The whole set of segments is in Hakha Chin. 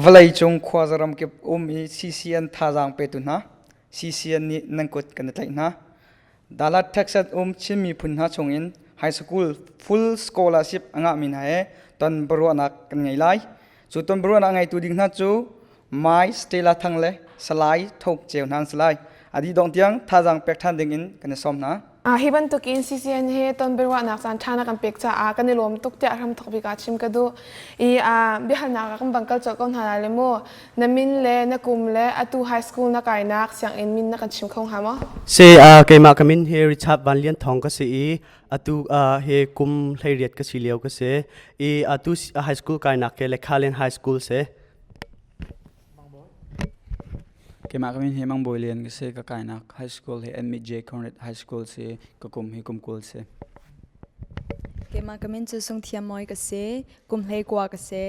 Vawleicung khuaza ramkip um i CCN thazaang petu hna, CCN nih nan kut kan i tlaih hna. Dallas, Texas um Chin miphun hna chungin high school full scholarship a ngahmi hna he ton biaruahnak kan ngei lai. Cu ton biaruahnak ngeitu ding hna cu Mai Stella Thang le Salai Thok Ceu hna an si lai. A dih dongh tiang thazaang pek ṭhan ding in kan i sawm hna. Hi bantukin CCN he ton biaruahnak caan ṭha na kan pek caah kan i lawm tuk tiah hramthok bik ah chim ka duh. I biahalnak ah kan bang kal colh ko hna lai le mu. Na min le na kum le atu high school na kainak sianginn min na kan chim kho hnga maw? Si, keimah ka min hi Richard Van Lian Thawng ka si i atu hi kum 18 ka si lio ka si. I atu high school kainak ke Lekhalin High School si. Keimah ka min hi Mang Bawi Lian ka si. Ka kainak high school hi MJ Conrad High School si. Ka kum hi kum 20 si. Keimah ka min cu Sung Thiam Mawi ka si. Kum 19 ka si.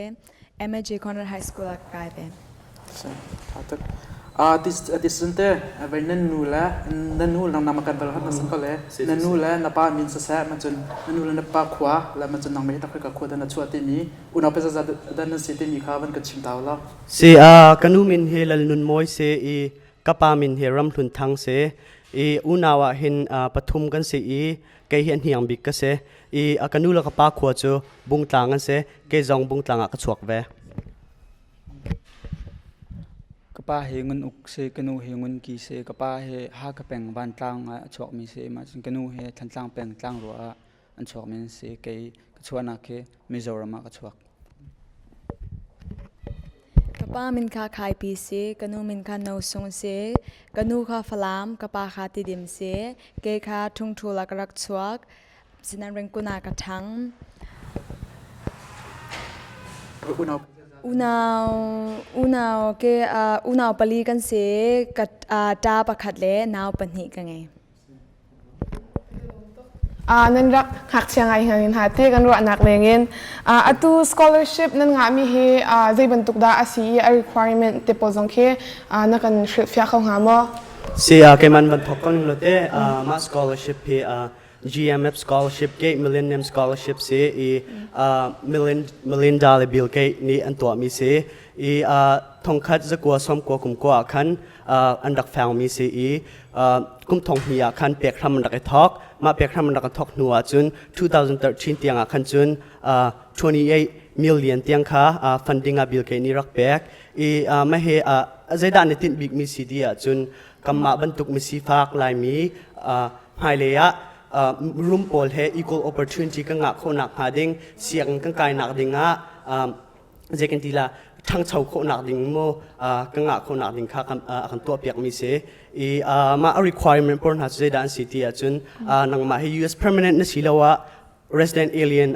MJ Conrad High School ah ka kai ve. Tis te vai nan nu le na nu nang nama kan bal na san ko le na nu le na pa min siseh ma cun na nu le na pa khua le ma cun nang me tak ka khua dan na chuah ti mi unau pe za dan nan si ti mi kha van kan chim ta la. Si ka nu min hi Lal Nun Mawi si i ka pa min hi Ram Hlun Thang si i unau ah hin pathum kan si i kei hi a hniang bik ka si i ka nu le ka pa khua cu Bungtlang an si kei zong Bungtlang ah ka chuak ve. Ka pa hi Ngun Uk si, ka nu hi Ngun Ki si, ka pa hi Hakha peng Vantlang ah a chuakmi si, mah cun ka nu hi Thantlang peng Tlangrua ah an chuakmi an si. Kei ka chuahnak hi Mizoram ah ka chuak. Ka pa min kha Khaipi si, ka nu min kha No Sung si, ka nu kha Falam, ka pa kha Tidim si, kei kha Thungthul ah ka rak chuak, sinan Rengkun ah ka ṭhang. Unau unau ke unau pali kan si, ka ṭa pakhat le nau pahnih ka ngei. Nan rak ngakchia ngai hna hna ti kan ruahnak lengin atu scholarship nan ngahmi hi zei bantuk dah a si i a requirement te pawl zong khi na kan hrilhfiah kho hnga maw? Si keiman van thok kan lo te mah scholarship hi GMF scholarship ke Millennium scholarship si i Melinda le Bill Gates nih an tuahmi si i thongkhat zakua sawmkua kumkua ah khan an rak fangmi si i kum thong hnih ah khan pek hram an rak i thawk. Mah pek hram an rak i thawk hnu ah cun 2013 tiang ah khan cun 28 million tiang kha funding ah Bill Gates nih rak pek i mah hi zeidah na tinh bikmi si ti ahcun kanmah bantuk misifak Laimi hmailei ah rum pawl he equal opportunity kan ngah khawhnak hnga ding sianginn kan kainak ding ah zei kan ti la ṭhangcho khawhnak ding mu kan ngah khawhnak ding kha a kan tuahpiakmi si i mah a requirement pawl hna cu zeidah an si ti ahcun nangmah hi US permanent na si lo ah resident alien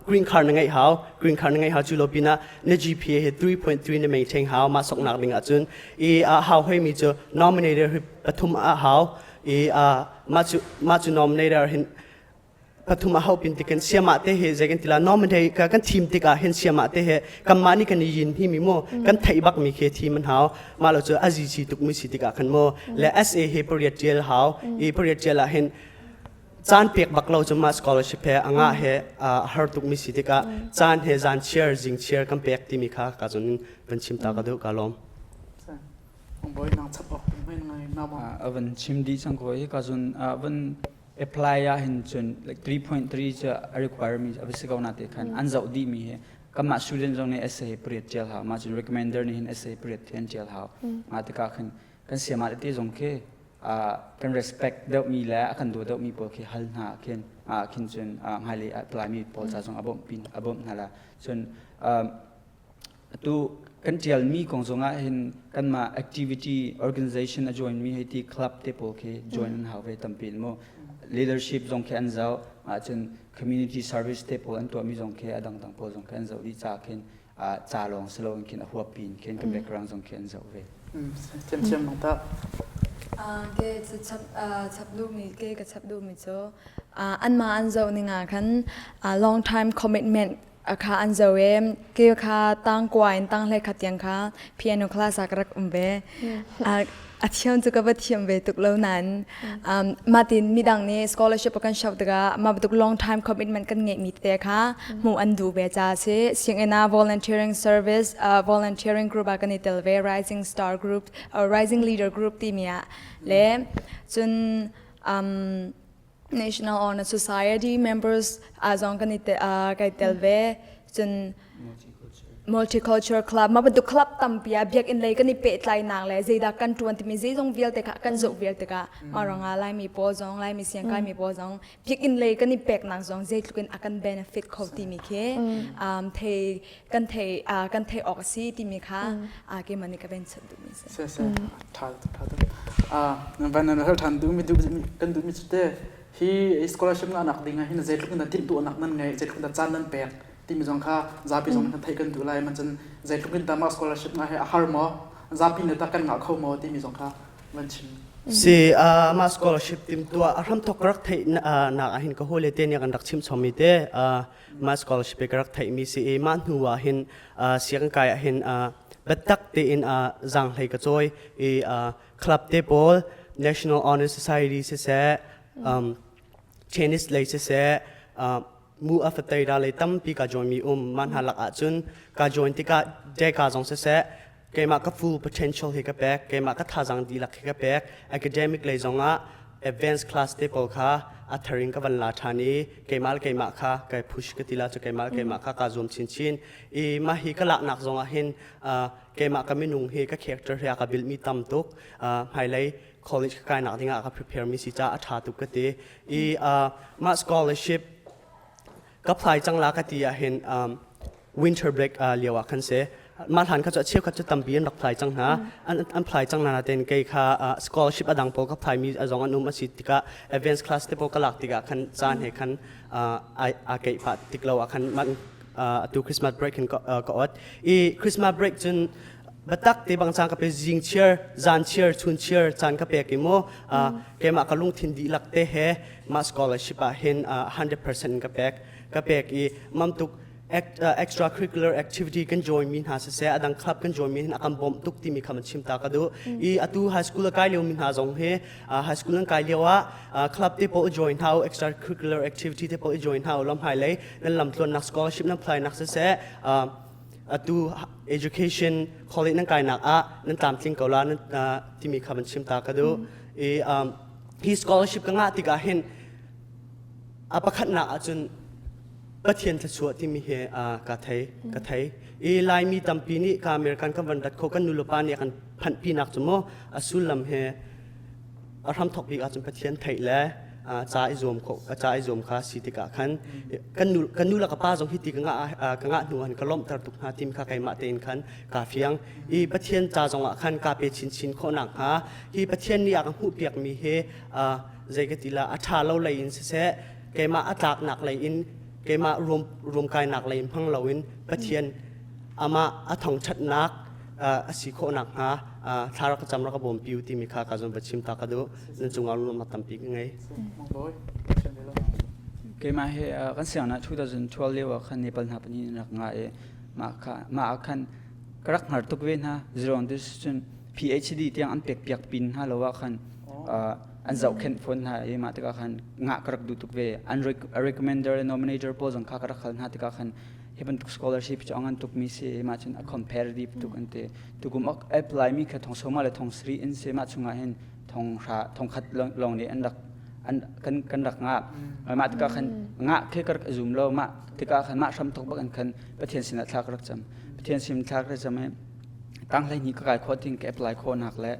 green card na ngeih hau green card na ngeih hau cu lo pinah na GPA hi 3.3 na maintain hau mah soknak ding ahcun i hau hoi mi cu nominator hi pathum a hau i mah cu mah cu nominator hin pathum a hau pin tikin siamah te he zei kan ti la nominate ka kan thim tikah hin siamah te he kanmah nih kan i yin hi mi mu kan theih bak mi khi thim an hau mah lo cu a zizi tuk mi si tikah khan mu le SA he pariat tial hau i pariat tial ah hin caan pek bak lo cu mah scholarship he anga he a har tuk mi si tikah caan he zan chiar zing chiar kan pek timi kha ka cun van chim ta ka duh ka lawm. Avan chim dih cang ko i ka zun van apply ah hin cun like 3.3 cu a require mi a si ko na te khan an zoh dih mi hi kanmah student zong nih essay pariat tial hau mah cun recommender nih hin essay pariat hi an tial hau mah tikah khan kan siama tete zong khi kan respect deuh mi le a kan daw deuh mi pawl khi hal hna khin khin cun hmailei apply mi pawl ca zong a bawmh pin a bawmh hna la cun Atu kan ṭialmi kong zongah hin kanmah activity organization a join mi hei ti club te pawl khi join an hau ve tampi in mu. Leadership zong khi an zoh ahcun community service te pawl an tuahmi zong khi a dangdang pawl zong khi an zoh dih ca khin ca lawng si loin khin a huap pin khin kan background zong khi an zoh ve. Thiamthiam nang tah. Ke chap chap duhmi ke ka chap duhmi cu anmah an zoh ning ah khan long time commitment. Kha an zo i ke kha tang kua in tang hlei khat tiang kha piano class ah ka rak um ve. A thiam cu ka va thiam ve tuk lo nain mah tin midang nih scholarship kan show tikah mah bantuk long time commitment kan ngeihmi te kha hmuh an duh ve ca si. Sianginn ah volunteering service volunteering group ah kan i tel ve Rising Star Group Rising Leader Group timi ah le cun um, National Honor Society members ah zong kan i kai tel ve cun multicultural club mah bantuk club tampi ah biakinn lei kan i pehtlainak le zeidah kan ṭuan timi zeizong vialte kha kan zoh vial tikah mah ruangah Laimi pawl zong Laimi siangkaimi pawl zong biakinn lei kan i peknak zong zeitluk in a kan benefit kho timi khi thei kan thei kan thei awk a si timi kha keimah nih ka ven chat duhmi si. Se se tha tha tha van hal than duhmi kan duhmi cu te hi scholarship nga nak ding ah hin zeitluk in timhtuahnak nan ngei zeitluk in caan nan pek timi zong kha zapi zong kan theih kan duh lai man cun zeitluk in mah scholarship nga he a har maw zapi ne ta kan ngah kho maw timi zong kha van chim Si mah scholarship timtuah a hram thok rak theih nak ah hin ka hawile te nih kan rak chim chomi te mah scholarship ka rak theihmi si i mah hnu ah hin sianginn kai ah hin biatak tein zaanghlei ka cawi i club te pawl National Honor Society siseh tennis lei siseh mu a fatei ra lei tampi ka join mi um mah hna lak ahcun ka join tikah deka zong siseh keimah ka full potential hi ka pek keimah ka thazaang dihlak hi ka pek academic lei zongah advanced class te pawl kha a thar in ka van la ṭhan i keimah le keimah kha kai push ka ti la cu keimah le keimah kha kaa zuam chinchin i mah hi ka laknak zongah hin keimah ka minung hi ka character hi a ka build mi tam tuk hmailei college ka kainak dingah ka prepare mi si caah a ṭha tuk ka ti i mah scholarship ka apply cang la ka ti ah hin winter break lio ah khan si mah hlan kha cu a cheukhat cu tampi an rak apply cang hna an apply cang hna nain kei kha scholarship a dang pawl ka apply mi zong an um a si tikah advanced class te pawl ka lak tikah khan caan he khan aa keih pah tik lo ah khan atu Christmas break hin ka ot i Christmas break cun batak te bang caan ka pe zing chiar zan chiar chun chiar caan ka pek i mu keimah ka lungthin dihlak te he mah scholarship ah hin 100% ka pek ka pek i mamtuk extracurricular activity kan join mi hna siseh adang club kan join mi hin a kan bawmh tuk timi kha man chim ta ka duh i atu high school a kai lio mi hna zong hi high school an kai lio ah club te pawl join hna u extracurricular activity te pawl join hna u lam hai lei nan lam tluan nak scholarship nan apply nak siseh atu education college nan kai nak ah nan tlamtling ko la nan timi kha man chim ta ka duh i hi scholarship ka ngah tikah hin a pakhatnak ahcun Pathian thluachuah timi hi ka thei ka thei i Laimi tampi nih ka American kan van rat kho kan nulepa nih kan phanhpinak cu mu a sullam hi a hramthok bik ahcun Pathian theih le ca i zuam kho ca i zuam kha si tikah khan kan nu kan nu le ka pa zong hi ti ka ngah ka ngah hnu han ka lawmhter tuk hna tim kha keimah tein khan kaa fiang i Pathian ca zongah khan ka pe chinchin khawh nakhnga hi Pathian nih a ka hmuhpiakmi hi zei ka ti la a ṭha lo lei in siseh keimah a tlaknak lei in keimah ruam ruamkainak lei in hmang loin Pathian amah a thangṭhatnak a si khawh nakhnga thla rak ka cam rak ka bawm piu timi kha ka zon va chim ta ka duh nan cungah lawmhnak tampi ka ngei. Keimah he kan sianginn 2012 lio ah khan Nepal hna pahnih in rak nga i mah kha mah ah khan ka rak hngar tuk ve hna zirong this cun PhD tiang an pek piak pin hna lo ah khan an zohkhenh fawn hna i mah tikah khan ngah ka rak duh tuk ve an recommender le nominator pawl zong kha ka rak hal hna tikah khan hi bantuk scholarship cu a ngan tuk mi si mah cun a comparative tuk an ti tukum apply mi kha thong soma le thong sri in se mah chungah hin thong hra thong khat lawng nih an rak an kan kan rak ngah mah tikah khan ngah khi ka rak zum lo mah tikah khan mah hram thok bak an khan Pathian sinah thla ka rak cam Pathian sin thla ka rak cam i tang hleihnih ka kai khawh ting ka apply khawh nak le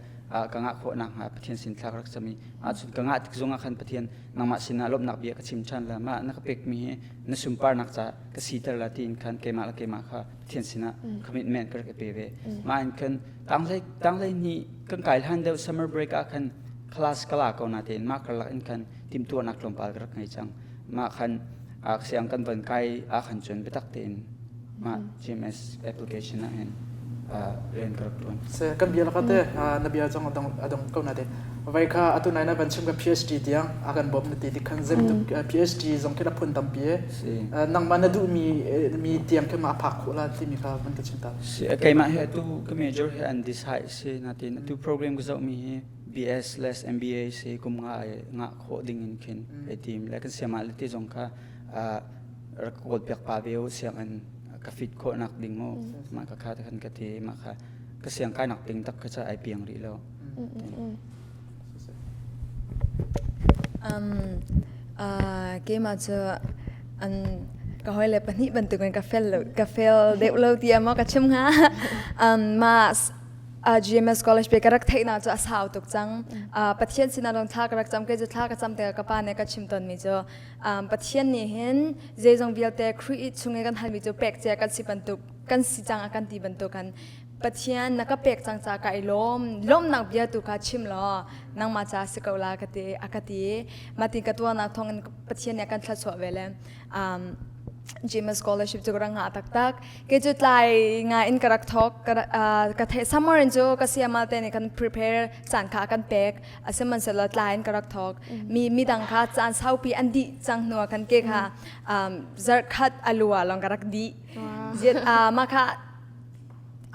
ka ngah khawh nak hnga Pathian sin thla ka rak cam i ahcun ka ngah tik zongah khan Pathian nangmah sinah lawmhnak bia ka chim ṭhan la mah na ka pekmi hi na sunparnak ca ka siter la tiin khan keimah le keimah kha Pathian sinah commitment ka rak i pe ve mah in khan tanghlei tanghleihnih kan kai hlan deuh summer break ah khan class ka la ko na tein mah karlak in khan timhtuahnak tlawmpal ka rak ngei cang mah khan siang kan van kai ah khan cun biatak tein mah GMS application ah hin rian ka rak ṭuan. Se kan bia laka te na bia zong adong adong ko na te. Vai kha atu nai na van chim ka PhD tiang a kan bawm na ti ti khan zem tuk PhD zong khi na phun tampi e. Nangmah na duh mi mi tiang khi ma phak khawh la timi kha van ka chim ta. Si keimah he atu ka major he an decide si natin atu program ka zoh mi hi BS les MBA si kum nga nga khawh ding in khin kai tim le kan siama le ti zong kha rak kawl piak pa ve u sianginn ka fit khawh nak ding mu mah ka kha khan ka ti mah kha ka siang kai nak ding tak kha cha ai piang rih lo. Um, uh, keimah cu an ka hawile pahnih bantukin ka fel lo ka fel deuh lo tiah maw ka chim hnga. Um, ma uh, GMS College pe ka rak theihnak cu a sau tuk cang. Uh, Pathian sinah lawng thla ka rak cam kei cu thla ka cam tikah ka pa nih ka chim tawnmi cu um, Pathian nih hin zeizong vialte Khrih chung i kan halmi cu pek cia kan si bantuk kan si cang a kan ti bantuk kan Pathian na ka pek cang ca ka i lawm lawmnak bia tu kha chim law nangmah ca si ko la ka ti a ka ti matin ka tuahnak thawng in Pathian nih a kan thluachuah ve le um, GMS scholarship cu ka rak ngah taktak kei cu tlai nga in ka rak thawk ka ka the summer in cu ka siama te nih kan prepare caan kha kan pek asihmanhsehlaw tlai in ka rak thawk mi midang kha caan saupi an dih cang hnu ah khan ke kha um, zarhkhat alua long ka rak dih ziat mah kha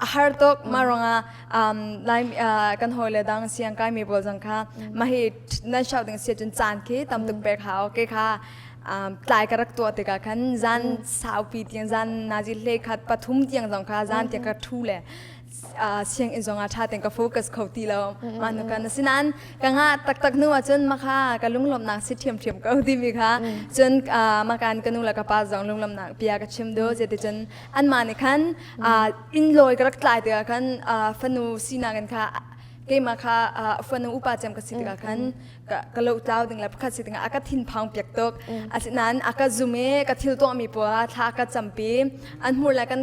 a har tuk mah ruangah um, lai kan hawile dang siang kai mi pawl zong kha mah hi nan shout ding si cun caan khi tam tuk pek hau ke kha um, tlai ka rak tuah tikah khan zan saupi tiang zan nazi hle khat pathum tiang zong kha zan tiang ka thu le sianginn zong ah ṭha tein ka focus kho ti lo mah nu kan asinain ka ngah taktak hnu ahcun makha ka lunglawmhnak si ṭhiamṭhiam ko timi kha cun makan ka nu le ka pa zong lunglawmhnak bia ka chim duh zeticun anmah nih khan inn lawi ka rak tlai tikah khan fanu sinak in kha keimah kha fanu upa cem ka si tikah khan ka lo tlau ding le pakhat si ding a ka thinphang piak tuk asinain a ka zum i ka thil tuahmi pawl ah thla ka campi an hmur le kan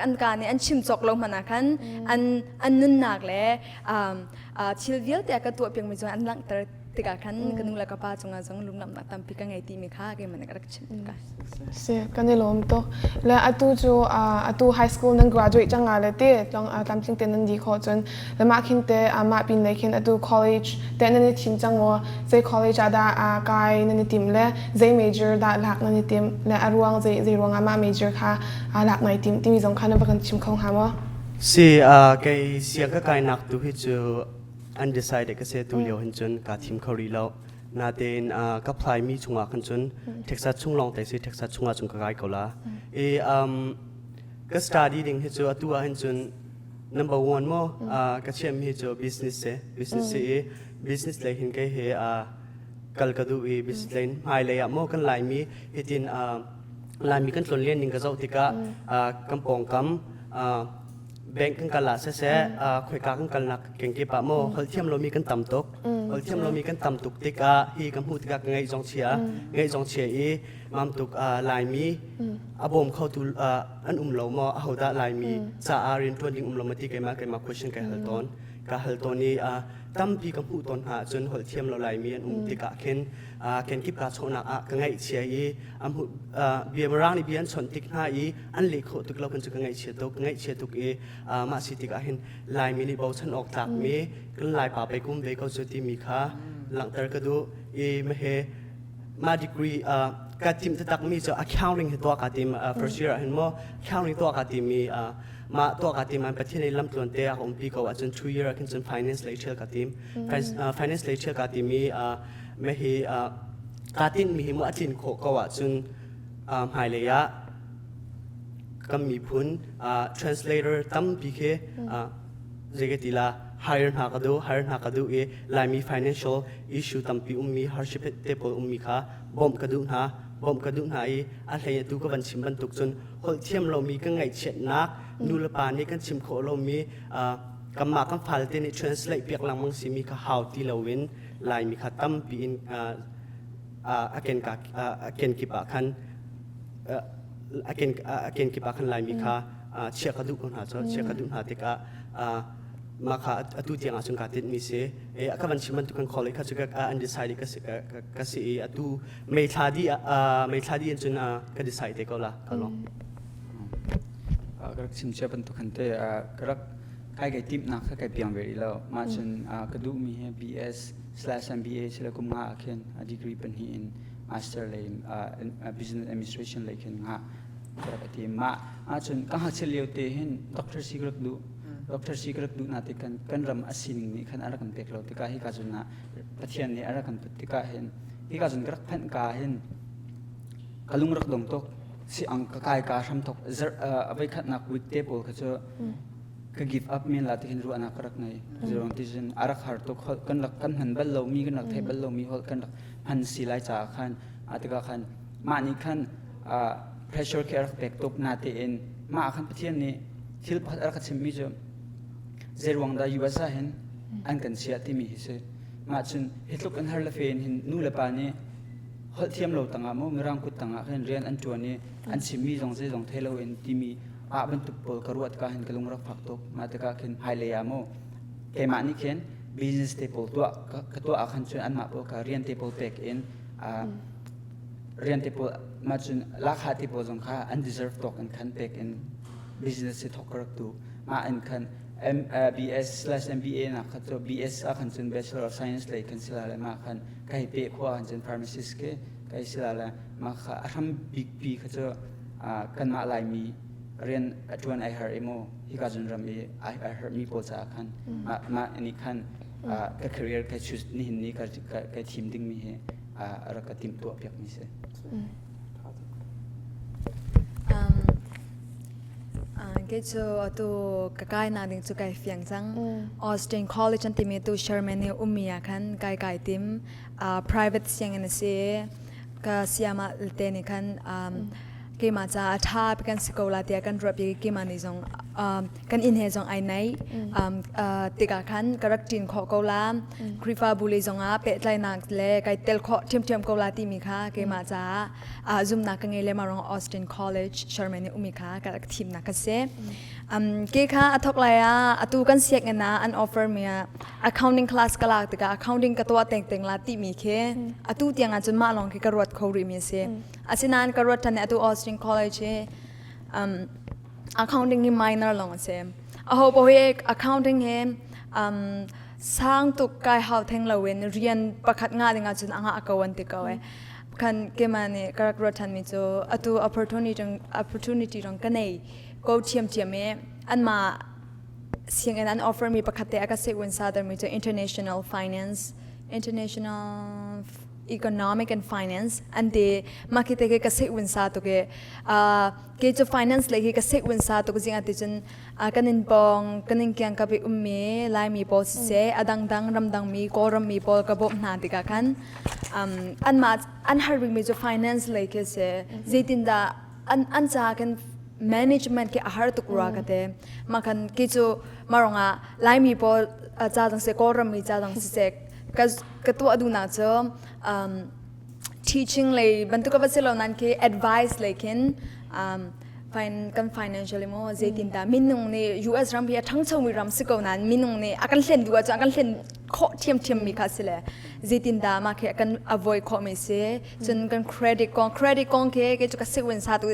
an ka nih an chim cawk lo hmanh ah khan an an nunnak le thil vialte a ka tuah piakmi cu an langhter tikah khan ka nu le ka pa cungah zong lunglamnak tampi ka ngei timi kha keimah nih ka rak chim ka. Si kan i lawm tuk. Le atu cu atu high school nan graduate cang nga le te tlong tlamtling te nan di khawh cun le mah khin te mah pin lei khin atu college te nan i thim cang maw zei college ah dah kai nan i tim le zei major dah lak nan i tim le a ruang zei zei ruang ah mah major kha lak nai tim timi zong kha na va kan chim kho hnga maw? Si kei siang ka kainak tu hi cu undecided ka se tu lio hin cun kaa thim kho rih lo. Natein ka apply mi chungah khan cun Texas chung lawng te si Texas chungah cun ka kai ko la. I um, ka study ding hi cu atu ah hin cun number one mo ka chiam hi cu business se business si i business lei hin kei he kal ka duh i business lei hmai lei ah mo kan Laimi hitin Laimi kan tlon len ning ka zoh tikah kan pawngkam bank kan kal ah siseh khoika kan kalnak kengkip ah maw holh thiam lomi kan tam tuk holh thiam lomi kan tam tuk tikah hi ka hmuh tikah ka ngaih zong chia ngaih zong chia i mam tuk Laimi a bawm khotu an um lo maw ahodah Laimi caah rianṭuan ding um lo maw ti keimah keimah question kai hal tawn ka hal tawn i tampi ka hmuh tawn hna ahcun holh thiam lo Laimi an um tikah khin kenkip kaa chawhnak ah ka ngaihchia i bia mirang nih bia an chawnh tik hna i an leh khawh tuk lo kan cu ka ngaihchia tuk ngaihchia tuk i mah si tikah hin Laimi nih bochan awk tlakmi kan Laipa pei kum ve ko cu timi kha langhter ka duh i mahe mah degree ka timh taktakmi cu accounting hi tuah ka tim first year ah hin maw accounting tuah ka tim i mah tuah ka tim an Pathian i lamtluan te a ka umpi ko ahcun 2 year ah khin cun finance lei ṭhial ka tim finance lei ṭhial ka tim i mahi kaa tinhmi hi mu a tlin khawh ko ahcun hmailei ah kan miphun translator tampi khi zei ka ti la hire hna ka duh hire hna ka duh i Laimi financial issue tampi ummi hardship te pawl ummi kha bawmh ka duh hna bawmh ka duh hna i a hlei atu ka van chim bantuk cun holh thiam lomi kan ngaihchiatnak nu le pa nih kan chim khawh lomi kanmah kan fale te nih translate piak lengmang simi kha hau ti loin Laimi kha tampi in a kenkip ah khan a kenkip ah khan Laimi kha chiah ka duh ko hna cu chiah ka duh hna tikah mah kha atu tiang ah cun kaa tinhmi si ka van chim bantuk kan college kha cu ka an decide ka si ka si i atu May thla di May thla di in cun ka decide te ko la ka lawm ka rak chim cia bantuk khan te ka rak. Kai kai timhnak kha kai piang ve rih lo. Mah cun ka duhmi hi BS/MBA sile kum nga ah khin a degree pahnih in master lei business administration lei khin ngah ka rak i tim. Mah ahcun ka ngakchia lio te hin doctor si ka rak duh. Doctor si ka rak duh na ti kan kan ram a sining nih khan a rak kan pek lo tikah hika cun ah Pathian nih a rak kan put tikah hin hika cun ka rak phanh ka hin ka lung rak dong tuk. Si ang ka kai ka hram thok a voi khatnak week te pawl kha cu ka give up men la ti khin ruahnak ka rak ngei. Zerong ti cun a rak har tuk holh kan rak kan hman bal lomi kan rak theih bal lomi holh kan rak hman si lai caah khan a tikah khan mah nih khan pressure khi a rak pek tuk natein mah ah khan Pathian nih thil pakhat a rak ka chimmi cu zeiruang dah US ah hin an kan chiah timi hi si. Mah cun hi tluk an har le fe in hin nu le pa nih holh thiam lo tangah maw mirang kut tangah khin rian an ṭuan i an chimmi zong zeizong thei loin timi ah bantuk pawl ka ruah tikah hin ka lung rak fak tuk. Mah tikah khin hmailei ah maw keimah nih khin business te pawl tuah ka tuah ah khan cun anmah pawl kha rian te pawl pek in rian te pawl mah cun lakha te pawl zong kha an deserve tawk in khan pek in business hi thawk ka rak tu. Mah in khan BS/MBA nak kha cu BS ah khan cun Bachelor of Science lei khan sila le mah khan ka hei peh khua khan cun pharmacist khi ka hei sila le mah kha a hram bik pi kha cu kanmah Laimi rian a ṭuan ai har i mu hika cun ram i ai har mi pawl caah khan mah mah nih khan ka career ka choose nihin ni ka ka thim ding mi hi a rak ka timhtuah piak mi si. Kei cu atu ka kai nak ding cu kai fiang cang. Austin College an timi tu Sherman i ummi ah khan kai kai tim. Private sianginn a si. Ka siama te nih khan keimah ca a ṭha kan si ko la tiah kan ruah pi keimah nih zong kan inn he zong ai naih tikah khan ka rak ṭin khawh ko la. Khrihfabu lei zongah pehtlaihnak le kai tel khawh ṭhiamṭhiam ko la timi kha keimah caah zumnak ka ngei le mah ruangah Austin College Sherman i umi kha ka rak thimnak ka si. Um, ke kha a thok lai ah atu kan sianginn ah an offer mi ah accounting class ka lak tikah accounting ka tuah teng teng la ti mi khi atu tiang ah cun mah lawng khi ka ruat kho rih mi si. Asinain ka ruat than atu Austin College hi um, accounting hi minor lawng a si. Aho paoh hi accounting hi um, sang tuk kai hau theng loin rian pakhat nga ding ahcun a ngah ko an ti ko e. Khan keimah nih ka rak ruat ṭhanmi cu atu opportunity opportunity rong ka nei ko ṭhiamṭhiam i anmah sianginn an offer mi pakhat te a ka seh sa termi cu international finance international economic and finance an ti mah khi te khi ka seh sa tuk i kei cu finance lei khi ka seh sa tuk zing ah ti cun kan in pawng kan in kiangkap i ummi Laimi pawl siseh a dangdang ramdang mi Kawlram mi pawl ka bawmh hna tikah khan anmah an har bikmi cu finance lei khi si zeitindah an an caah khan management khi a har tuk rua ka te mah khan ki cu mah ruangah Laimi pawl ca zong siseh Kawlram mi ca zong siseh ka ka tuah duhnak cu teaching lei bantuk va si lo nan khi advice lei khin kan financially maw zeitindah minung nih US ram hi a ṭhangchomi ram si ko nain minung nih a kan hlen duh ahcun a kan hlen khawh ṭhiamṭhiam mi kha si le zeitindah mah khi a kan avoid khawh mi si cun kan credit kong credit kong khi kei cu ka siwin sa tuk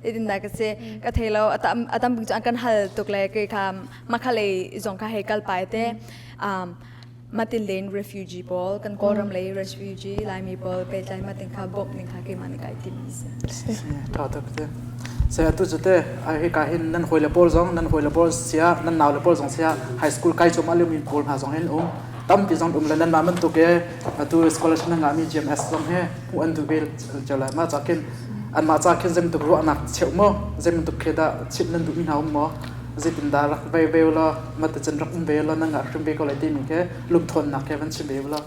zeitindah ka si ka thei lo a tam a tam bik cu an kan hal tuk le kei kha mah kha lei zong kha hei kal pai te matin len refugee pawl kan Kawlram lei refugee Laimi pawl pehtlai matin kha bawmh ning kha keimah nih kai timmi si. Tha tuk te. Se atu cu te hi ka hin nan hawile pawl zong nan hawile pawl sia nan nau le pawl zong sia high school kai chum alumi pawl hna zong hin um tampi zong um le nan mah bantuk e atu scholarship na ngahmi GMS zong he hmuh an duh ve cio lai ma cha khin an mah cha khin zem tuk ruahnak cheu mo zem tuk khi dah chimh nan duhmi hna um maw zeitindah rak ve ve law matacun rak um ve law nan ngah hrim ve ko lai timi khi lungthawnnak he van chim ve law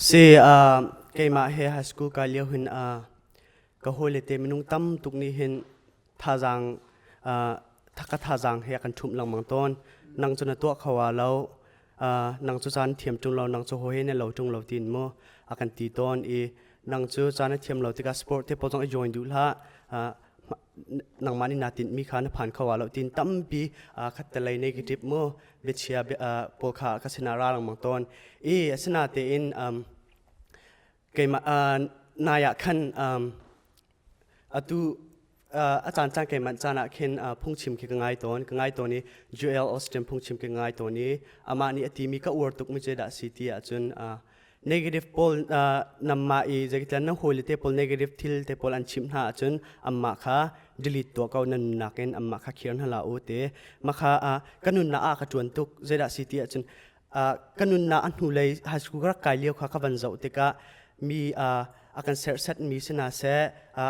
Si keimah he high school kai lio hin ka hawile te minung tam tuk nih hin thazaang ka thazaang he a kan ṭhumh lengmang tawn nang cu na tuah kho ah lo nang cu caan thiam ṭung lo nang cu hawi he na lo ṭung lo tiin mu a kan ti tawn i nang cu caan na thiam lo tikah sport te pawl zong i join duh hlah nangmah nih naa tinhmi kha na phan kho ah lo tiin tampi khattelei negative mu biachia pawl kha ka sinah ra lengmang tawn i asinatein keimah nai ah khan atu. A caan caan keimah caan ah khin phungchim khi ka ngai tawn. Ka ngai tawn i Joel Osteen phungchim ka ngai tawn i amah nih a timi ka uar tukmi cu dah si ti ahcun negative pawl namah i zeikitlan nan hawile te pawl negative thil te pawl an chimh hna ahcun anmah kha delete tuah ko nan nunnak in anmah kha khir hna hlah u ti mah kha ka nunnak ah ka ṭuan tuk zeidah si ti ahcun ka nunnak a hnulei high school ka rak kai lio kha ka van zoh tikah mi a kan serhsatmi si hna seh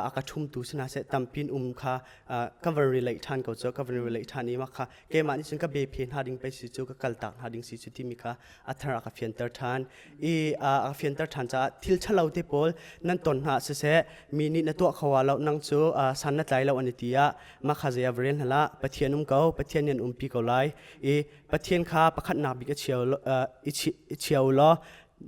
a ka ṭhumtu si hna seh tampin um kha ka van relate ṭhan ko cu ka van relate ṭhan i mah kha keimah nih cun ka bephe hna ding pei si cu ka kaltak hna ding si cu timi kha a thar a ka fianter ṭhan i a ka fianter ṭhan caah thil ṭhalo te pawl nan ton hna siseh mi nih na tuah kho ah lo nang cu san na tlai lo an i ti ah mah kha zei ah va rel hna hlah Pathian um ko Pathian nih an umpi ko lai i Pathian kha pakhatnak bik i chia u law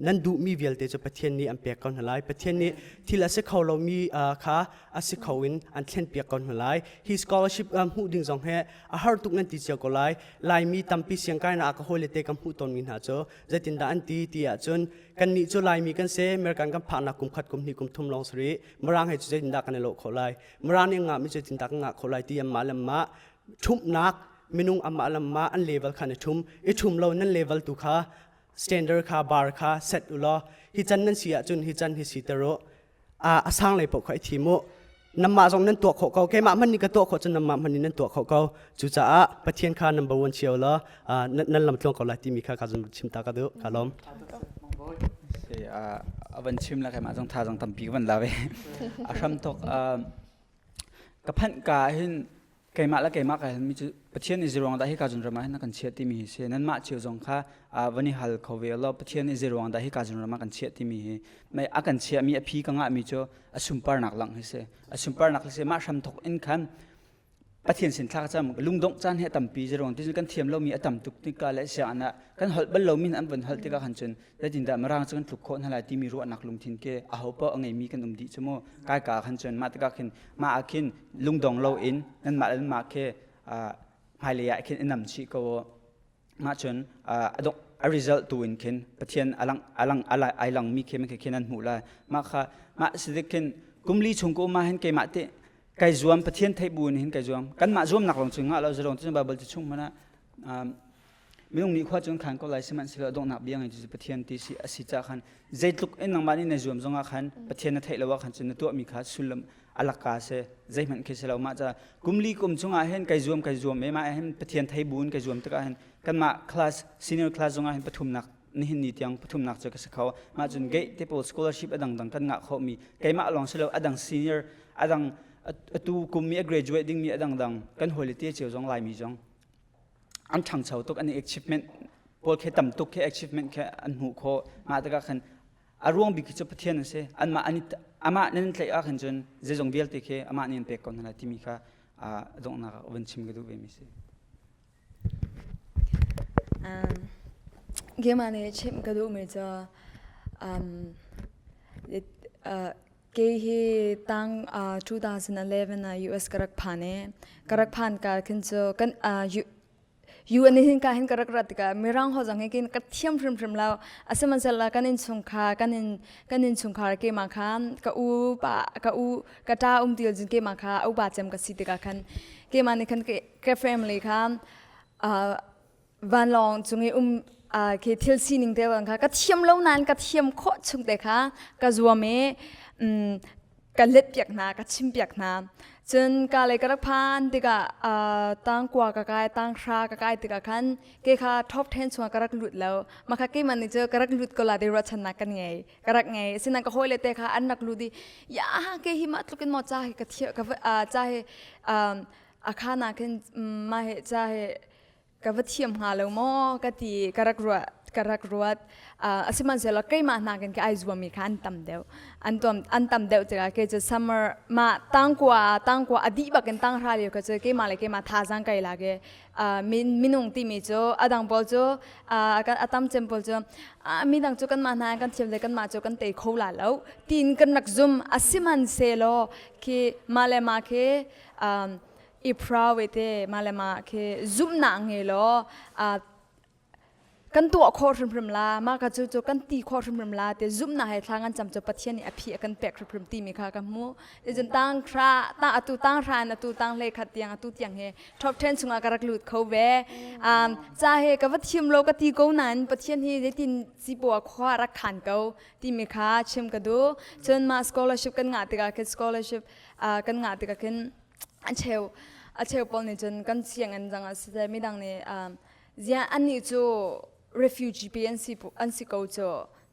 nan duhmi vialte cu Pathian nih an pek ko hna lai. Pathian nih thil a si kho lomi kha a si kho in an thlenpiak ko hna lai. Hi scholarship hmuh ding zong he a har tuk nan ti cio ko lai. Laimi tampi siangkainak ah ka hawile te ka hmuh tawnmi hna cu zeitindah an ti ti ahcun kannih cu Laimi kan si, American kan phaknak kum khat kum hnih kum thum lawng si rih. Mirang he cu zeitindah kan i lawh khawh lai? Mirang nih ngahmi cu zeitindah kan ngah khawh lai ti anmah le anmah ṭhumhnak minung amah le amah an level kha na ṭhum i ṭhum lo nan level tu kha standard kha bar kha set u law hi can nan si ahcun hi can hi si ter u a sang lei paoh kha i thim u namah zong nan tuah khawh ko keimah hmanh nih ka tuah khawh cun namah hmanh nih nan tuah khawh ko cucaah Pathian kha number one cio law nan lam tluang ko lai timi kha ka zun chim ta ka duh ka lawm a van chim la keimah zong tha zong tampi ka van la ve a hram tok ka phanh ka hin keimah le keimah ka halmi cu Pathian nih zeiruang dah hika zun ram ah hin a kan chiah timi hi si nanmah cio zong kha van i hal kho ve law Pathian nih zeiruang dah hika zun ram ah kan chiah timi hi mei a kan chiahmi a phi ka ngahmi cu a sunparnak lang hi si a sunparnak hi si mah hram thok in khan Pathian sin thla ka cam lungdongh caan hi a tampi zeiruang ti kan thiam lomi a tam tuk tikah le sianginn ah kan holh bal lomi an von holh tikah khan cun zeitindah mirang cu kan tluk khawh hna lai timi ruahnak lungthin ke aho paoh a ngeimi kan um dih cu mu kai ka khan cun mah tikah khin mah ah khin lungdong loin nanmah le nanmah khi hmailei ah khin i nam chih ko u mah cun a dong a result tu in khin Pathian alang alang ai langmi khi khi khin an hmuh lai mah kha mah sidik khin kumli chung ko ma hin keimah te kai zuam Pathian theih bu in hin kai zuam kanmah zuamnak lawng cu ngah lo zalong cu Bible ti chung hmanh ah minung nih khua cun khan ko lai sihmanhsehlaw a donghnak bia ngei cu Pathian ti si a si caah khan zeitluk in nangmah nih na zuam zongah khan Pathian na theih lo ah khan cun na tuahmi kha sullam a laka si zeihmanh khi si lo mah ca kumli kum chungah hin kai zuam kai zuam e mah hin Pathian thei bu in kai zuam tikah hin kanmah class senior class zongah hin pathumnak nihin ni tiang pathumnak cu ka si kho mah cun gate te pawl scholarship a dangdang kan ngah khawhmi keimah lawng si lo a dang senior a dang atu kum mi a graduate dingmi a dangdang kan hawile te cio zong laimi zong an ṭhangcho tuk an i achievement pawl khi tam tuk khi achievement khi an hmuh khawh mah tikah khan a ruang bik khi cu Pathian a si anmah an amah nan tlaih ah khan cun zeizong vialte khi amah nih an pek ko hna lai timi kha a donghnak ah van chim ka duh ve mi si. Keimah nih chimh ka duhmi cu um, Kei hi tang 2011 ah US ka rak phan i ka rak phan ka khin cu kan UN hin ka hin ka rak rat tikah mirang ho zong hi kin ka thiam hrimhrim lo asihmanhsehlaw kan innchungkhar kan in kan innchungkhar keimah kha ka u pa ka u ka ṭa um til cun keimah kha upa cem ka si tikah khan keimah nih khan ka family kha vanlawng cung i um khi thil sining te kha ka thiam lo nain ka thiam khawh chung te kha ka zuam i ka let piak hna ka chim piak hna cun ka le ka rak phan tikah tangkua ka kai tanghra ka kai tikah khan ke kha top 10 chungah ka rak lut lo mah kha keimah nih cu ka rak lut ko la ti ruahchannak kan ngei ka rak ngei asinain ka hawile te kha an rak lut i ya ke hi mah tluk in maw ca hi ka thiam ka ca hi a kha na khin mah hi ca hi ka va thiam hnga lo maw ka ti ka rak ruat ka rak ruat asihmanhsehlaw keimah nakin ka ai zuammi kha an tam deuh an tuam an tam deuh tikah kei cu summer ma tangkua tangkua a dih bakin tanghra lio kha cu keimah le keimah thazaang kai lak i minung timi cu a dang pawl cu a tam cem pawl cu midang cu kanmah hna kan thiam le kanmah cu kan tei kho la lo tiin kan rak zum asihmanhsehlaw khi mah le mah khi i proud te mah le mah khi zumhnak ngei law. Kan tuah khawh hrimhrim la, mah ka cu cu kan ti khawh hrimhrim la ti zumhnak he thla kan cam cu Pathian nih a phi a kan pek hrimhrim timi kha ka hmuh. Ticun tang hra ta atu tang hra in atu tang hlei khat tiang atu tiang he top 10 chungah ka rak lut kho ve. Um, ca he ka va thiam lo ka ti ko nain Pathian hi zeitin sipo ah khua rak khan ko timi kha chim ka duh. Cun mah scholarship kan ngah tikah khin scholarship uh, kan ngah tikah khin a cheu a cheu pawl nih cun kan sianginn zang ah siseh midang nih um, ziah annih cu refugee pe an si an si ko cu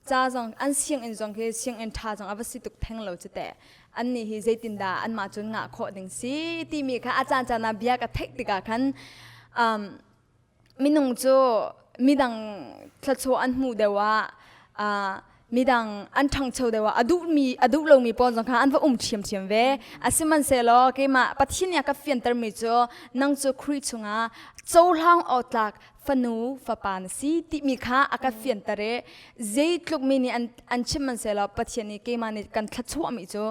ca zong an sianginn zong khi sianginn ṭha zong a va si tuk theng lo cu teh annih hi zeitindah anmah cun ngah khawh ding si timi kha a caan caan ah bia ka theih tikah khan um, minung cu midang thluachuah an hmuh deuh ah uh, midang an ṭhangcho deuh ah a duhmi a duh lomi pawl zong kha an va um ṭhiamṭhiam ve asihmanhsehlaw keimah Pathian nih a ka fiantermi cu nang cu Khrih chungah cohlang awk tlak fanu fapa na si timi kha a ka fianter i zeitluk mi nih an an chim hmanhsehlaw Pathian nih keimah nih kan thluachuahmi cu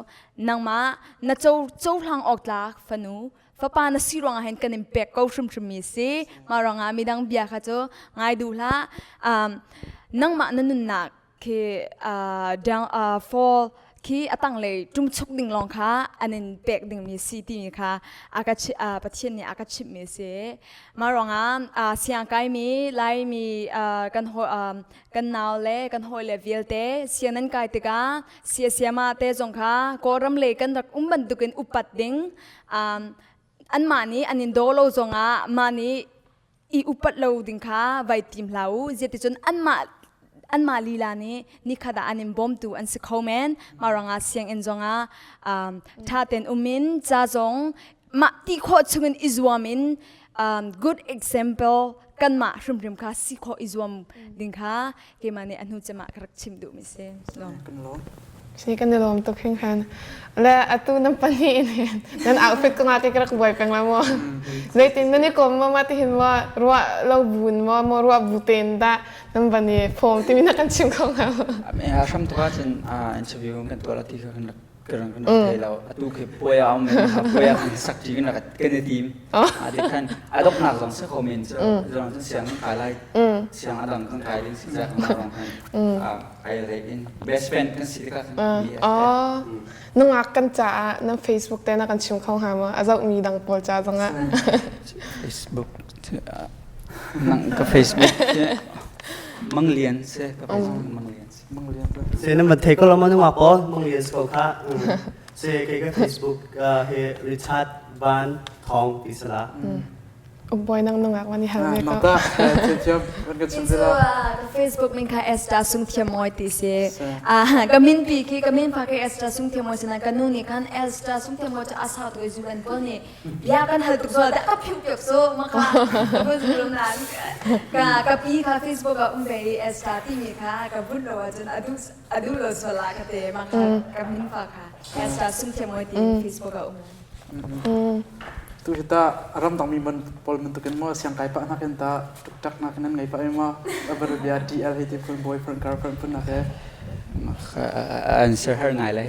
nangmah na co cohlang awk tlak fanu fapa na si ruangah hin kan in pek ko hrimhrim mi si mah ruangah midang bia kha cu ngai duh hlah um, nangmah na nunnak khi uh, down uh, fall khi a tanglei ṭumchuk ding lawng kha an in pek dingmi si timi kha a ka uh, Pathian nih a ka chimhmi si mah ruangah uh, siang kaimi Laimi uh, kan ho um, kan nau le kan hawi le vialte siang nan kai tikah sia siama te zong kha Kawlram lei kan rak um bantukin upat ding um, anmah nih an in daw lo zongah mah nih i upat lo ding kha vai tim hlah u zeticun anmah anmah lila nih nikhat ah an in bawmtu an si kho men mah ruangah sianginn zongah um, ṭha tein um in ca zong mah ti khawh chungin i zuam in um, good example kanmah hrimhrim kha si khawh i zuam ding kha keimah nih a hnu cem ah ka rak chim duhmi si. Kan lawm. Si kan i lawm tuk hringhran. Le atu nan pahnih in nan outfit kong ah ka rak buai peng la maw? Zeitin nan i kom maw ma tihin maw ruah lo bun maw maw ruah bu tein dah nan van i phawm timi na kan chim kho hnga maw? Hram tuk ahcun interview kan tuah la ti kha kan rak kan rak thei lo atu khi puai a um puai ah kan sak ṭi kan rak kan i tim a ti khan a donghnak zong si kho men cu zong cun siang kan kai lai siang a dang kan kai ding si ca kan rong khan ai re in best friend kan si tikah khan Oh nungak kan caah nan Facebook te na kan chim kho hnga maw a zohmi dang pawl ca zongah Facebook nang ka Facebook Mang Lian se ka Facebook Mang Lian Se na van thei ko lo ma nungak pawl mang lian ko kha. Se kei ka Facebook he Richard Van Thong ti sala. Boy nang nungak man i hal ve ko. Mata thiam van ka chim Cu Facebook min kha Esther Sung Thiam Mawi ti si. Ah ka min pi khi ka min pa khi Esther Sung Thiam Mawi si ka nu nih khan Esther Sung Thiam Mawi cu a sau tu zu kan pawl nih bia kan hal tuk zual dah ka phiu piak so ma kha ka vun zulum nan ka ka pi kha Facebook ah um ve i Esther timi kha ka vun lo ahcun a duh a duh lo sual ah ka te ma kha ka min fa kha Esther Sung Thiam Mawi ti Facebook ah um. Tu hi ta ramdang mi man pawl bantukin maw siang kai pah nakin ta tuktak nakin nan ngei pah ma abar bia TL hi ti phun boyfriend girlfriend phun nak he answer har ngai lai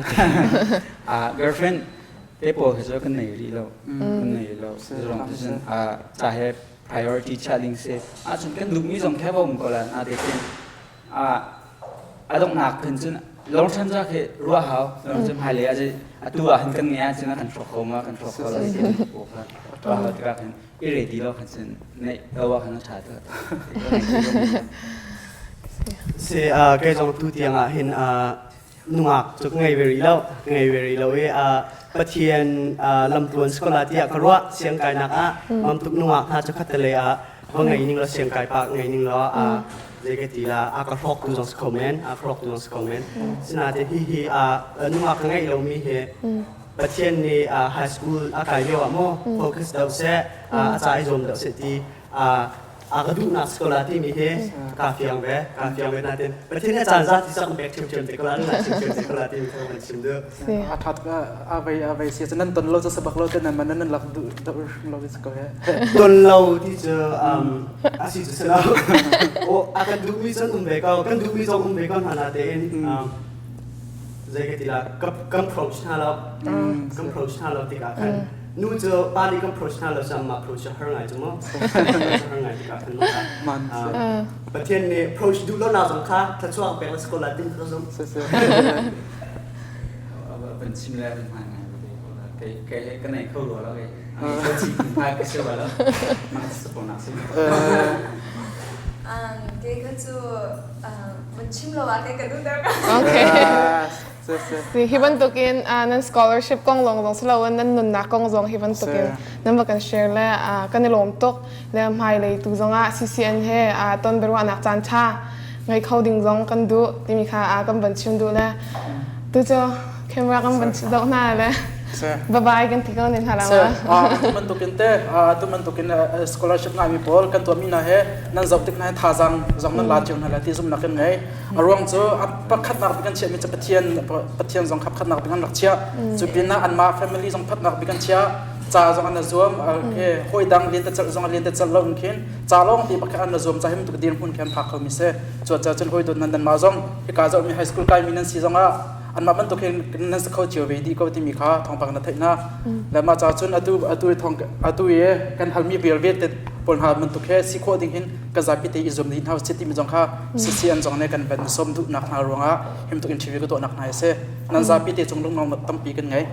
girlfriend te pawl khi cu kan nei rih lo kan nei lo zurong cun ca he priority chia ding si ahcun kan duhmi zong khe bom ko la na te tin a donghnak khin cun long term za khi ruah hau long term hmailei ah atu ah hin kan nge ahcun kan hrawk kho ma kan hrawk kho lo ti ko kha ruah hau tikah khin i ready lo khan cun neih lo ah khan a ṭha tuk Si kei zong tu tiang ah hin nungak cu ka ngei ve rih lo ka ngei ve rih lo i Pathian lamtluan si ko la tiah ka ruah siangkainak ah mamtuk nungak hna cu khatte ah va ngei ning law siangkai pa ngei ning law zei ka ti la a ka hrawk tu zong si kho men a ka hrawk tu zong si kho men sinain hi hi nungak ka ngeih lomi hi Pathian nih high school a kai lio ah maw focus deuh seh a ca i zuam deuh seh ti a ka duhnak si ko la timi hi kaa fiang ve kaa fiang ve natin Pathian nih a caan zat ti sak pek ṭhiamṭhiam te ko la nan chim te ko la timi kha kan chim duh a ṭhat a vei a vei sia nan ton lo cu sabak lo te nan man nan lak duh duh lo si ko he ton lo ti cu a si cu si lo o a kan duhmi cun um ve ko kan duhmi zong um ve ko hna na tein zei ka ti la kan approach hna lo kan approach hna lo tikah khan. Nu cu pa nih kan approach hna lo cu anmah approach cu har ngai cu mu. Har ngai tikah khan Pathian nih approach duh lo nak zong kha thluachuah pek la si ko lai tin ka zumh. Van chim le van hman ngai kei kei ka nei kho lo kei ka ka si lo mang sa nak si. Kei kha cu van chim lo ah kei ka duh deuh. Okay. Hi bantukin nan scholarship kong lawng zong si loin nan nunnak kong zong hi bantukin nan va kan share le kan i lawm tuk le hmailei tu zongah CCN he ton biaruahnak caan ṭha ngei kho ding zong kan duh timi kha kan van chim duh le tu cu camera kan van zoh hna le bye bye kan ti ko ne hna la ma. Tu bantukin te tu bantukin scholarship ngaimi pawl kan tuahmi hna he nan zoh tik hna he thazaang zong nan la cio hna le ti zumnak kan ngei. A ruang cu a pakhatnak bik an chiahmi cu Pathian Pathian zong kha pakhatnak bik an rak chiah. Cu pinah anmah family zong pakhatnak bik an chiah. Ca zong an zuam. Hawi dang lentecelh zong lentecelh lo in khin ca lawng te pakhat an zuam ca hi bantuk dirhmun khi an phak khomi si. Cucaah cun hawi dawt nan nanmah zong hika zohmi high school kaimi nan si zongah anmah bantuk hin nan si kho cio ve dih ko timi kha thawngpang na theih hna. Le mah ca cun atu atu thawng atu i kan halmi vial vialte pawl hna bantuk he si khawh ding hin kan zapi te i zuam dih hna usih timi zong kha CCN zong nih kan van sawm duhnak hna ruangah him tuk interview ka tuahnak hna a si. Nan zapi te cung lunglawmhnak tampi kan ngei.